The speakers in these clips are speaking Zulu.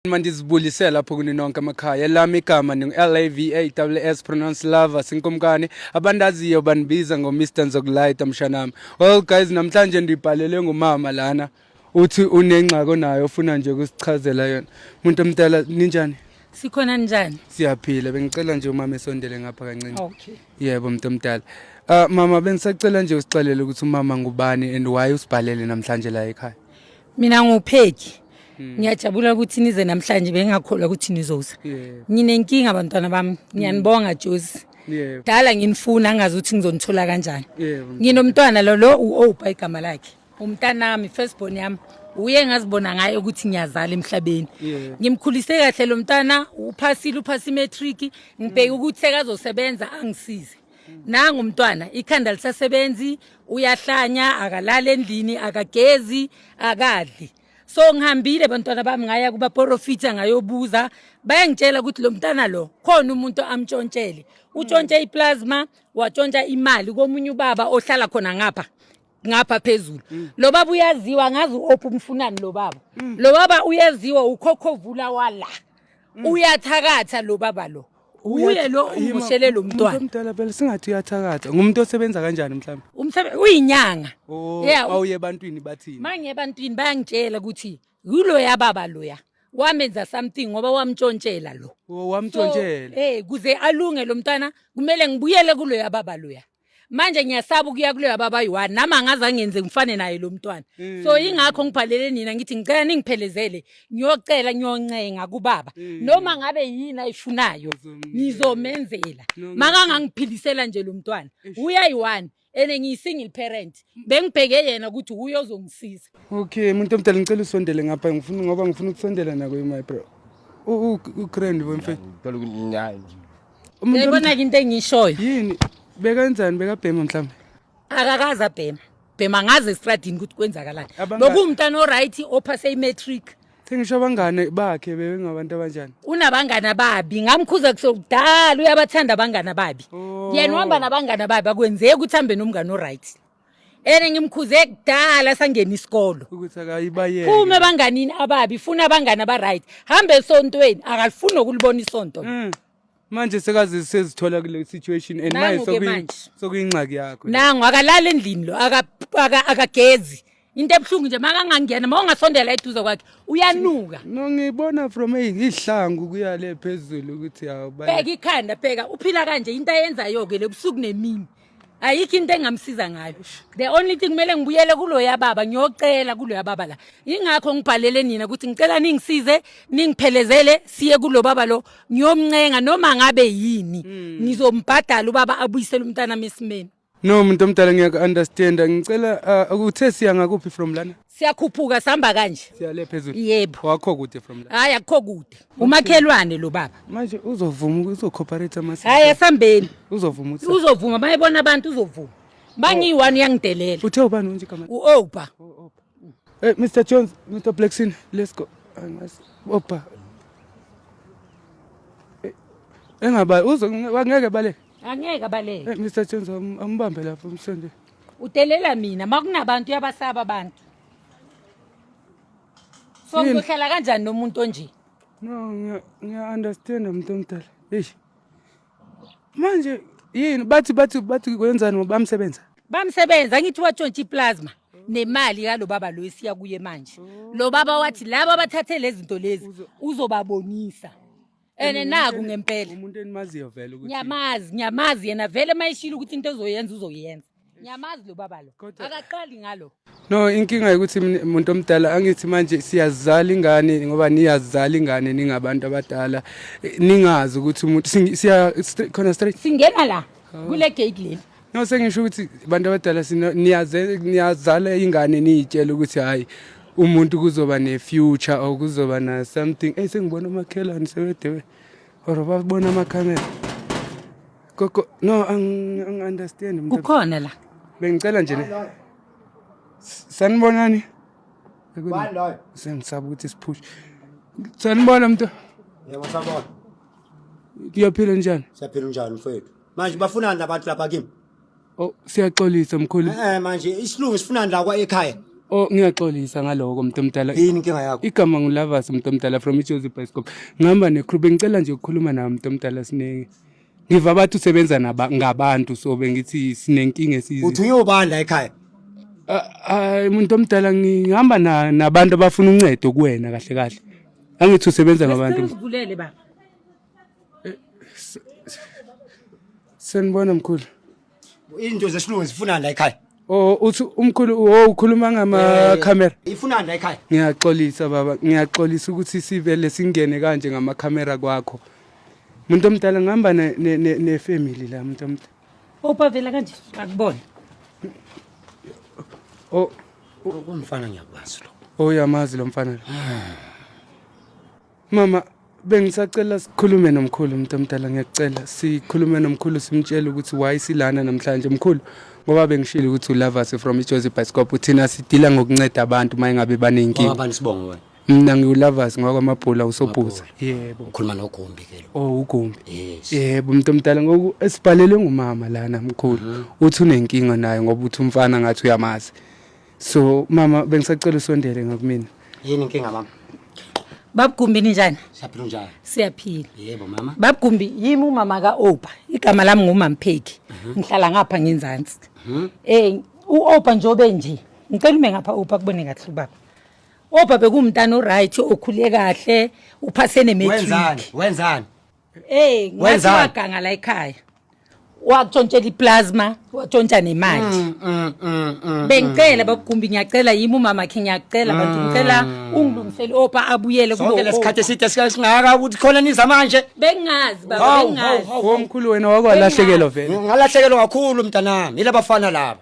Mandizibulise lapho kuni nonke amakhaya. Elami igama ningu-L-A-V-A-S-S pronounce lover sinkumkani. Abandaziyo bandibiza ngo-Mr Nzokulayita mshanami. Well guys, namhlanje ndibhalele ngumama lana. Uthi unengxaki onayo ofuna nje ukusichazela yona. Muntu omdala ninjani? Sikhona njani? Siyaphila. Bengicela nje umama esondele ngapha kancane. Okay. Yebo muntu omdala. Mama bengisacela nje usixelele ukuthi umama ngubani and why usibhalele namhlanje la ekhaya. Mina ngupheki. Ngiyajabula ukuthi nize namhlanje, bengakholwa ukuthi nizoza. Nginenkinga bantwana bami. Ngiyanibonga Josi. Dala nginifuna ngazi ukuthi ngizonithola kanjani. Nginomntwana lo lo uOpa igama lakhe. Umntanami, first born yami. Uye ngazibona ngaye ukuthi ngiyazala emhlabeni. Ngimkhulise kahle lo mntana, uphasile, uphasa imatric, ngibheke ukuthi sekazosebenza angisize. Nangu umntwana ikhanda lisasebenzi, uyahlanya, akalala endlini, akagezi, akadli. So ngihambile bantwana bami, ngaya kubaprofita, ngayobuza, bayangitshela ukuthi lo mntana lo khona umuntu amtshontshele, utshontshe iplasma, watshontsha imali komunye ubaba ohlala khona ngapha ngapha phezulu. Lo baba uyaziwa, ngazi u-opha umfunani lo baba. Lo baba uyaziwa, ukhokhovula wala, uyathakatha lo baba lo, uye lo umushele lo mntwana. Umuntu omdala phela singathi uyathakatha. Ngumuntu osebenza kanjani mhlawumbe? Umsebe uyinyanga. Oh, Yeah, awuye ebantwini bathini? Manje ebantwini bayangitshela ukuthi yiloya baba loya wamenza something ngoba wamtshontshela lo. Oh, wamtshontshela. So, kuze alunge lo mntwana kumele ngibuyele kuloya baba loya. Manje ngiyasaba ukuya kuloya baba yi-one, nami angaze angenze ngifane naye lo mntwana. So ingakho ngibhalele nina, ngithi ngicela ningiphelezele ngiyocela, ngiyoncenga kubaba. Noma ngabe yini ayifunayo ngizomenzela. Makangangiphilisela nje lo mntwana. Uyayi-one and ngiyi-single parent, bengibheke yena ukuthi uye ozongisiza. Okay, muntu omdala, ngicela usondele ngapha, ngifuna ngoba ngifuna ukusondela nako my bro. U grand wemfe. Umuntu Uyayibona-ke into engiyishoyo. Yini? Bekenzani, bekabhema mhlawumbe? Akakaze abhema bhema, ngaze estradini ukuthi kwenzakalani. Bekuwumntana oright ophase i-matric. Sengisho abangane bakhe bebengabantu abanjani? Unabangani ababi, ngamkhuza kusokudala, uyabathanda abangani ababi. Yena uhamba nabangani ababi, akwenzeki ukuthi hambe nomngane oright. Ene ngimkhuze kudala sangena isikolo. Ukuthi akayibayeke. Phuma ebanganini ababi, funa abangani aba-right. Hambe esontweni, akalifuni nokulibona isonto. Manje sekaze sezithola kule situation and manje Nangu-ke manje. Sokuyingxaki yakho. Nangu akalala endlini lo, akagezi. Into ebuhlungu nje makangangena, ma ungasondela eduze kwakhe uyanuka. No, ngibona from ihlangu kuya le phezulu ukuthi awubale. Bheka ikhanda, bheka uphila kanje, into ayenzayo ke lebusuku nemini. Ayikho into engamsiza ngayo. The only thing, kumele ngibuyele kuloya baba, ngiyocela kuloya baba la. Ingakho ngibhalele nina ukuthi ngicela ningisize, ningiphelezele siye kulo baba lo, ngiyomncenga noma ngabe yini. Ngizombhadala ubaba abuyisele umntana esimeni. No, muntu omdala, ngiyaku-understanda. Ngicela uthe siya ngakuphi from lana? Siyakhuphuka, sihamba kanje. Siya le phezulu. Yebo. Wakho kude from la? Hayi, akukho kude. Umakhelwane lo baba. Manje uzovuma, uzocooperate ama? Hayi, asambeni. Uzovuma ukuthi? Uzovuma, mayebona abantu uzovuma. Mangiyi-one uyangidelela. Uthe ubani nje igama? U-Opa. Hey Mr Jones, Mr Blackson, let's go. Angazi. Opa. Engaba uzo angeke baleke. Angeke abaleke. Hey Mr Jones, ambambe lapho umsonde. Udelela mina, makunabantu uyabasaba abantu. So Yini? ngizohlala kanjani nomuntu onje? No, ngiya understand umuntu omdala. Eish. Manje yini bathi kwenzani bamsebenza? Bamsebenza, ngithi watshontsha iplasma nemali kalo baba lo esiya kuye manje. Lo baba wathi laba abathathe lezi zinto lezi uzobabonisa. Ene naku ngempela. Umuntu enimaziyo vele ukuthi Ngiyamazi, ngiyamazi yena vele, mayishilo ukuthi into ozoyenza uzoyenza. Ngiyamazi lo baba lo. Akaqali ngalo. No, inkinga ukuthi umuntu omdala, angithi manje siyazala ingane ngoba niyazala ingane ningabantu abadala. Ningazi ukuthi umuntu siya khona straight. Singena la kule gate leli. No, sengisho ukuthi abantu abadala sino niyaze niyazala ingane niyitshela ukuthi hayi, umuntu kuzoba ne-future or kuzoba na something. Hey, sengibona umakhelwane sebede or babona amakhamera. Gogo, no, angi-understand. Kukhona la. Bengicela nje ne. Sanibonani. Bani loyo? Sengisaba ukuthi siphushe. Sanibona mntu. Yebo, sabona. Uyaphila, njani? Siyaphila, njani mfowethu? Manje bafunani labantu lapha kimi? Oh, siyaxolisa mkhulu. Manje isilungu sifunani la kwa ekhaya? Oh, ngiyaxolisa ngaloko mntomdala. Yini inkinga yakho? Igama nguLavas mntomdala from iJozi Bioscope. Ngihamba necrew, bengicela nje ukukhuluma nawe mntomdala sinenge. Ngiva bathi usebenza naba ngabantu, so bengithi sinenkinga esizi. Uthi uyobani la ekhaya? Hayi umuntu omdala, ngihamba nabantu abafuna uncedo kuwena kahle kahle. Angithi usebenza ngabantu. Ngivulele baba. Sanibona mkhulu. Into zesilungu zifunani la ekhaya? Oh, uthi umkhulu, oh, ukhuluma ngama camera. Ifunani la ekhaya? Ngiyaxolisa baba, ngiyaxolisa ukuthi sivele singene kanje ngama camera kwakho. Umuntu omdala, ngihamba ne family la, umuntu omdala. Opa, vela kanje akubona. Oh, Umfana ngiyakwazi lo. Oh, uyamazi lo mfana lo. Mama, bengisacela sikhulume nomkhulu, umuntu omdala, ngiyakucela sikhulume nomkhulu, simtshele ukuthi why silana namhlanje, mkhulu, ngoba bengishilo ukuthi uLavas from iJozi Bioscope, thina sidila ngokunceda abantu uma ngabe baneyinkinga. Wabani sibongo wena? Mina ngiwuLavas ngwakwamabhula uSobhuza. Yebo. Ukhuluma noGumbi ke lo. Oh, uGumbi. Yes. Yebo, umuntu omdala, ngoku esibhalelwe ngumama lana, mkhulu. Uthi unenkinga naye ngoba uthi umfana ngathi uyamazi. So mama, bengisacela usondele ngakumina. Yini inkinga, mama? Babugumbi, ninjani? Siyaphila, njani? Siyaphila. Yebo mama. Babugumbi, yimi umama kaOpa. Igama lami nguMampheki. Ngihlala ngapha ngenzansi. UOpa njobe nje. Ngicela ume ngapha Opa, kubone kahle ubaba. Opa bekumntana oright, okhule kahle, uphase Wenzani? nematric. Wenzani? Ngathi Wenzani? waganga la ekhaya. Watshontshela iplasma, watshontsha nemali. Bengicela babugumbi, ngiyacela, yimi umama khe, ngiyacela bantu, ngicela ungilungisele Opa abuyele Sonke kulo lesikhathi Opa. eside singaka ukuthi khona niza manje. Bengazi baba, Hawu, bengazi. hawu, Oh mkhulu, wena wakwalahlekelwa vele. Ngalahlekelwa kakhulu mntanami, yilabafana laba.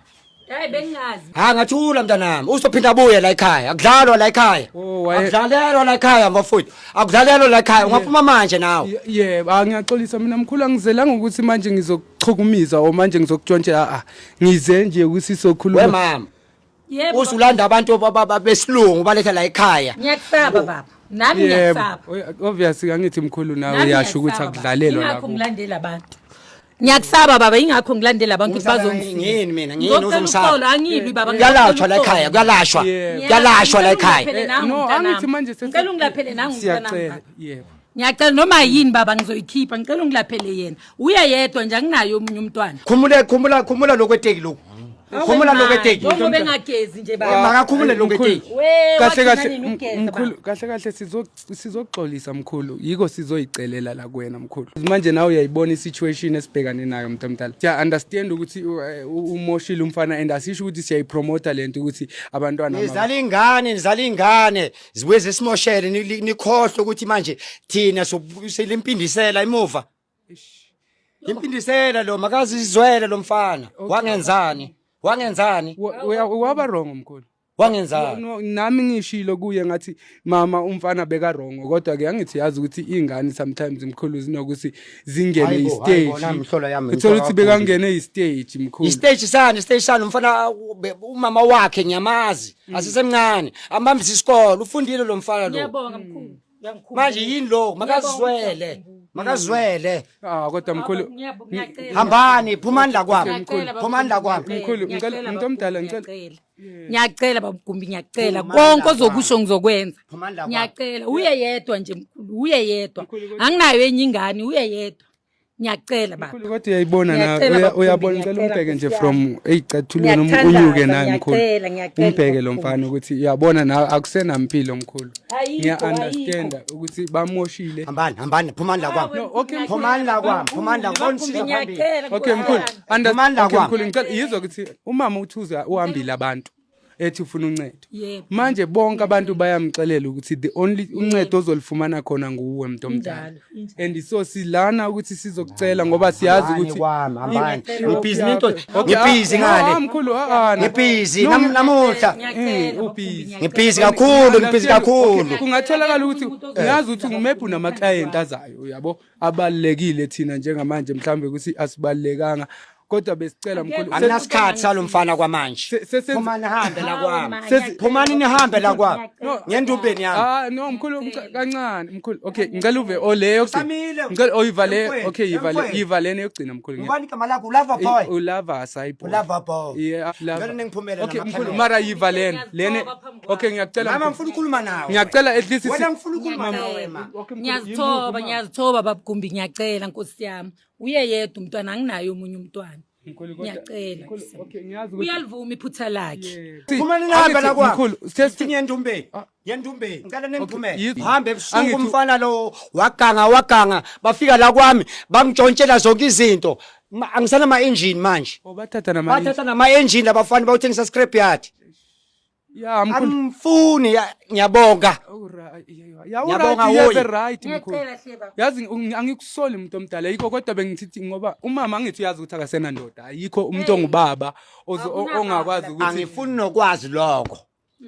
Hayi, bengazi. Ha, ngathula mntanami, uzophinda abuye la ekhaya. Akudlalwa la ekhaya. Oh, Akudlalelwa la ekhaya mfowethu. Akudlalelwa la ekhaya. Ungaphuma manje nawe. Yebo, ah, ngiyaxolisa mina mkhulu, angizelanga ukuthi manje ngizokuchukumisa or manje ngizokutshontshela, ah, ngize nje ukuthi We sokhuluma. mama, Yebo. uzulanda abantu besilungu baletha la ekhaya. Ngiyakusaba baba. Nami Yebo, ngiyakusaba. Obviously angithi mkhulu nawe Nami uyasho ukuthi ngiyakusaba, baba. akudlalelwa Ingakho la. ngilandela abantu. Ngiyakusaba baba, ingakho ngilandela abantu ukuthi Ungisaba bazongisiza. ngini mina? Ngini Ngizocela uzongisaba? uxolo, angilwi baba. Kuyalashwa la ekhaya, kuyalashwa. Yebo. Kuyalashwa la ekhaya. No, angithi manje Ngicela ungilaphele nangu mntanami. Siyacela, Baba. yebo. Ngiyacela noma yini baba, ngizoyikhipha, ngicela ungilaphele yena. Uye yedwa nje, anginayo omunye umntwana. Khumule, khumula, khumula lokweteki lokhu. Khumula lokweteki. Njengoba engagezi nje baba. Makakhumule lokweteki. We, Kahle wathi kahle nani ukugeza, mkhulu, baba. kahle kahle sizoxolisa mkhulu, yiko sizoyicelela la kuwena mkhulu. Manje nawe uyayibona i-situation esibhekane nayo, mntu omdala. Siya understand ukuthi umoshile umfana and asisho ukuthi siyayipromota lento ukuthi abantwana Nizala ingane, nizala ingane, zibuye zisimoshele, nikhohlwe ukuthi manje thina selimpindisela emuva. Impindisela lo makazizwele lo mfana. Wangenzani? Wangenzani? Waba wrong mkhulu. Wangenzani? No, nami ngishilo kuye, ngathi mama, umfana beka wrong, kodwa ke angithi yazi ukuthi ingane sometimes mkhulu zinokuthi zingene Hayibo, i-stage. hayibo, nami imihlola yami, Uthola ukuthi imihlola bekangene i-stage mkhulu. Istage sani, istage sani umfana umama wakhe ngiyamazi. Asisemncane. Ambambisa isikole, ufundile lo mfana lo. Ngiyabonga mkhulu. Uyangikhumbuza. Manje yini lo? Makazizwele. Makazizwele. Ah, kodwa mkhulu Ngiyabonga, ngiyacela. Hambani, phumani la kwami. Ngiyacela, baba, Phumani la kwami. Mkhulu, ngiyacela, umuntu omdala, baba, ngicela- Ngiyacela babugumbi, ngiyacela. Phumani la Konke kwami. ozokusho ngizokwenza. Phumani la kwami. Ngiyacela, uye yedwa nje mkhulu, uye yedwa. Anginayo enye ingane, uye yedwa. Ngiyacela baba. Mkhulu, kodwa uyayibona na Ngiyacela, baba, uyabona, ngicela ngiyacela, umbheke nje Nkosi from eyicathulweni Ngiyathandaza, unyuke naye mkhulu. ngiyacela, ngiyacela, Umbheke lo baba. mfana ukuthi uyabona nawe akusenampilo mkhulu. Ayikho, Ngiya-understanda ukuthi bamoshile. Hambani, hambani, phumani la kwami. No, okay mkhulu. Phumani la kwami, phumani la kwami. Siza phambili. Ngiyacela. Okay mkhulu. Phumani la Okay kwami. mkhulu, ngicela yizwa ukuthi umama uthuza uhambile abantu ethi ufuna uncedo. Yebo. Manje bonke abantu bayamxelela ukuthi the only uncedo ozolifumana khona nguwe, mntu omdala. Injalo, injalo. And so silana ukuthi sizokucela ngoba siyazi Hambani ukuthi kwami, hambani. Ngiyacela, Ngibhizi nento, Okay, ngibhizi ah, ngale. ah, mkhulu, ah, ah, no. Ngibhizi No, namuhla. Ngiyacela, Ubhizi. baba, Ngibhizi kakhulu, ngibhizi kakhulu. Kungatholakala ukuthi ngiyazi ukuthi ngumebhu nama-client azayo, uyabo, abalulekile. Thina njengamanje mhlawumbe ukuthi asibalulekanga. Kodwa besicela mkhulu. Akekho. Anginasikhathi salo mfana kwamanje. Sesenze Phumani nihambe la Hawu, kwami. ma, Phumani nihambe la kwami. No. Ngendumbeni yami. Ah no mkhulu, kancane mkhulu. Okay, ngicela uve o leyo Usamile. Ngicela oyivale. Emfweni, Okay, yivale emfweni. yivalene yokugcina mkhulu. Ubani igama lakho? Ulava boy. Ulava asayibho. Ulava boy. Yeah, lava. Ngicela ningiphumele Okay namakhamera. mkhulu, mara yivalene lene. Ngiyazithoba phambi kwakho. Okay, ngiyacela. Mama, Mkhulu. ngifuna ukukhuluma nawe. Ngiyacela at least Wena ngifuna ukukhuluma nawe ma. Okay, mkhulu, Ngiyazithoba, ngiyazithoba babugumbi, ngiyacela nkosi yami. Uye yedwa umntwana, anginaye omunye umntwana. Mkhulu, kodwa- Ngiyacela. Mkhulu, okay, ngiyazi ukuthi Uyalivuma iphutha lakhe. Phumani nihambe la kwami. Mkhulu, Sithi ngendumbeni. Ngendumbeni. Ngicela ningiphumele. Hambe ebusuku Angithi- umfana lo waganga waganga bafika la kwami bangishontshela zonke izinto. Angisana ama engine manje. Oh, bathatha nama Bathatha nama engine labafana bawuthengisa scrap yard. Ya mkhulu. Angifuni ngiyabonga. Alright, ya Ngiyabonga, alright, you have Hoyi. a right mkhulu. Ngiyacela hle baba. Yazi angikusoli umuntu omdala yikho, kodwa bengithi ngoba umama angithi uyazi ukuthi akasenandoda, ayikho umuntu ongubaba Akunababa ongakwazi ukuthi Angifuni nokwazi lokho.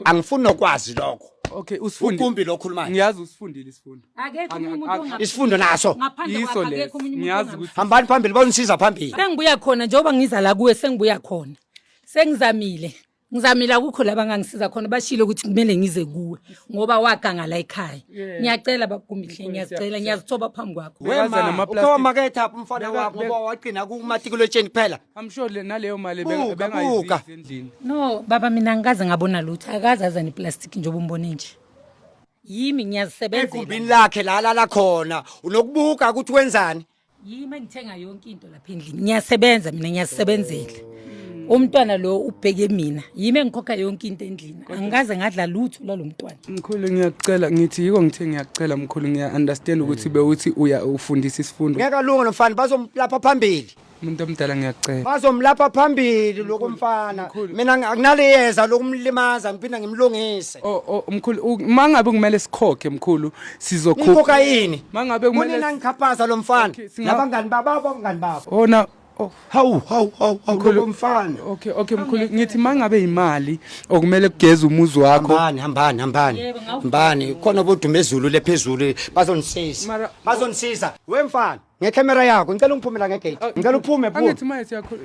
Angifuni nokwazi lokho. Okay, usifundile. Ukumbi lo okhulumayo. Ngiyazi usifundile isifundo. Akekho omunye umuntu Isifundo naso. ngaphandle Yiso kwakhe, leso. akekho omunye umuntu Ngiyazi ongabe- ukuthi Hambani phambili bonisiza phambili. Sengibuya khona njengoba ngiza la kuwe, sengibuya khona. Sengizamile. Ngizamile, akukho la bangangisiza khona, bashilo ukuthi kumele ngize kuwe ngoba waganga la ekhaya. Ngiyacela bagumihle, ngiyacela, ngiyazithoba phambi kwakho. Bekaza Wema, nama-plastic. ukhe wamaketha apha umfana wakho Beka- ngoba wagcina kumatikuletsheni kuphela. I'm sure naleyo mali Buka, bengayizisi buka. endlini. No baba, mina angikaze ngabona lutho, akaze aza neplastic njengoba umbone nje. Yimi ngiyazisebenzela. Egumbini lakhe la lala khona unokubuka ukuthi wenzani. Yimi engithenga yonke into lapha endlini. Ngiyasebenza mina, ngiyazisebenzela. Umntwana lo ubheke mina. Yimi engikhokha yonke into endlini. Angikaze ngadla lutho lalo mntwana. Mkhulu, ngiyacela, ngithi yiko ngithe ngiyacela mkhulu, ngiya understand ukuthi bewuthi uya ufundisa isifundo. Ngeke alunge lo mfana, bazomlapha phambili. Umuntu omdala, ngiyacela. Bazomlapha phambili lokumfana. Mkhulu. Mina akunaliyeza lokumlimaza ngiphinda ngimlungise. Oh mkhulu, mangabe kumele sikhokhe mkhulu, sizokhokha. Nikhokha yini? Mangabe kumele Kunina ngikhaphaza lo mfana. Okay, Nabangani babo, abangani babo. Ona oh Hawu hawu hawu hawu Mkhulu. lo mfana. Okay, mkhulu, ngithi mangabe imali okumele kugeze umuzi wakho. Hambani hambani hambani. Yebo, Hambani khona bodumezulu lephezulu bazonisiza. Bazonisiza. We mfana, ngecamera yakho ngicela ungiphumela ngegate. Ngicela uphume phume. Angithi manje siyakhulu.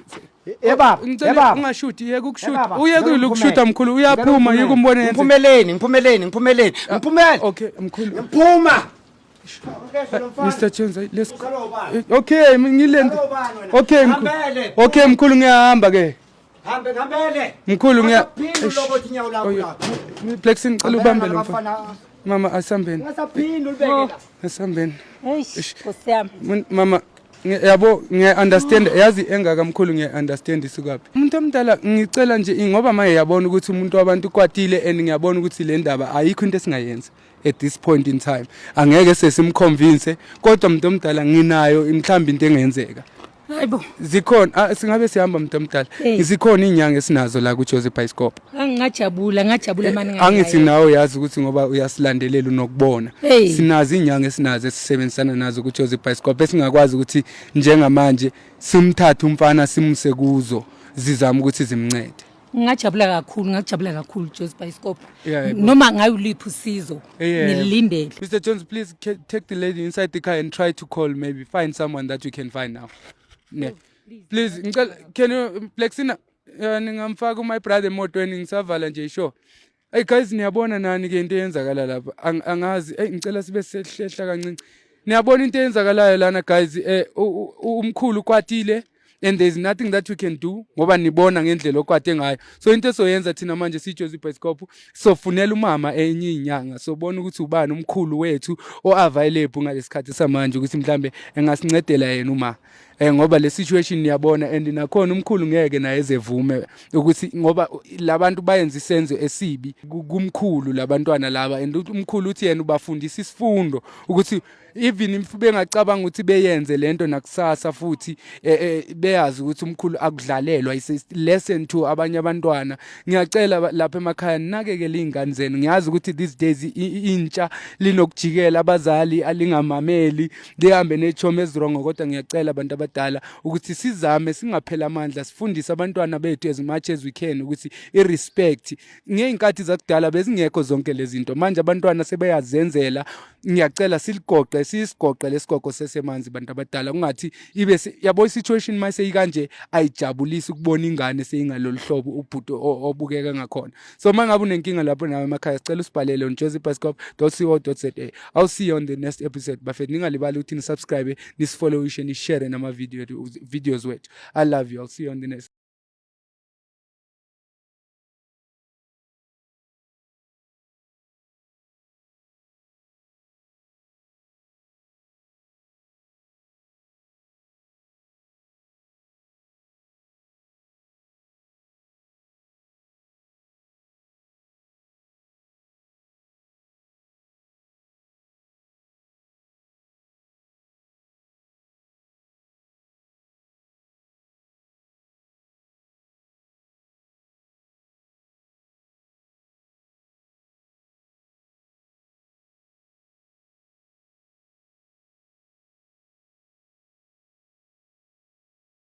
Ye baba, Ngicela ye baba. ungashuti, yeke ukushuta. Ye baba, Uyeke ngicela ukushuta ungiphumele. mkhulu, Ngicela uyaphuma ungiphumele. yeke umbone yenze. Ngiphumeleni, ngiphumeleni, ngiphumeleni. Ngiphumele. Okay mkhulu. Ngiphuma. Mr Jones, let's go. Usalo ubani? Okay, ngilento. Usalo ubani wena? Okay mkhulu. Hambele. Okay mkhulu, ngiyahamba ke. Hambe ngihambele. Mkhulu ngiya. Ungasaphindi ulobothi inyawo lakho Oh, lapha. Blackson, cela ubambe lo mfana. Abafana. Mama, asambeni. Ungasaphindi ulibeke la. Asambeni. Eish, Nkosi yami. Mama, yabo ngiya-understand, yazi engaka mkhulu, ngiya-understand isukaphi. Umuntu omdala, ngicela nje ngoba manje yabona ukuthi umuntu wabantu ukwatile and ngiyabona ukuthi le ndaba ayikho into esingayenza at this point in time, angeke sesimconvince, kodwa umuntu omdala nginayo mhlawumbe into engenzeka. Hayibo. Zikhona, singabe sihamba umuntu omdala. Hey. Zikhona iy'nyanga esinazo la kuJoseph Bioscope. Angingajabula, ngajabula mani. Angithi nawe uyazi ukuthi ngoba uyasilandelela unokubona. Hey. Sinazo inyanga esinazo esisebenzisana nazo kuJoseph Bioscope esingakwazi ukuthi njengamanje simthathe umfana simuse kuzo, zizama ukuthi zimncede. Ngingajabula kakhulu, ngingajabula kakhulu Joseph Bioscope. Yeah, yebo. Noma ngayuliphi usizo Yeah. ngilindele. Mr Jones, please take the lady inside the car and try to call, maybe find someone that you can find now. Ne. Please, ngicela, can you Blexina, ningamfaka my brother emotweni, ngisavala nje ishow. Hey guys, niyabona nani ke into eyenzakala lapha. Angazi, hey ngicela sibe sehlehla kancinci. Niyabona into eyenzakalayo lana guys, umkhulu ukwatile and there's nothing that we can do ngoba nibona ngendlela okwate ngayo. So into esoyenza thina manje siJoseph Bioscope, sofunela umama enye inyanga, sobona ukuthi ubani umkhulu wethu o-available ngalesikhathi samanje ukuthi mhlambe engasincedela yena uma ngoba le situation niyabona, and nakhona umkhulu ngeke naye ezevume ukuthi ngoba labantu bayenza isenzo esibi kumkhulu labantwana laba, and umkhulu uthi yena ubafundisa isifundo ukuthi even if bengacabanga ukuthi beyenze lento nakusasa futhi beyazi ukuthi umkhulu akudlalelwa. Is a lesson to abanye abantwana. Ngiyacela lapha emakhaya ninakekele iy'ngane zenu. Ngiyazi ukuthi these days intsha linokujikela abazali, alingamameli, lihambe nechomi ezirongo, kodwa ngiyacela abantu abadala. abadala ukuthi sizame singaphela amandla, sifundise abantwana bethu as much as we can ukuthi i-respect. Ngey'nkathi zakudala bezingekho zonke lezi zinto, manje abantwana sebeyazenzela. Ngiyacela siligoqe, sisigoqe lesigogo sesemanzi, bantu abadala, kungathi ibe yabo i-situation mase ikanje ayijabulisi ukubona ingane seyingalolu hlobo ubhuti obukeka ngakhona. So uma ngabe unenkinga lapho nawe emakhaya, sicela usibhalele on jozibioscope.co.za. I'll see you on the next episode, bafethu. Ningalibali ukuthi nisubscribe, nisifollowishe, nishare nama-videos wethu. I love you. I'll see you on the next.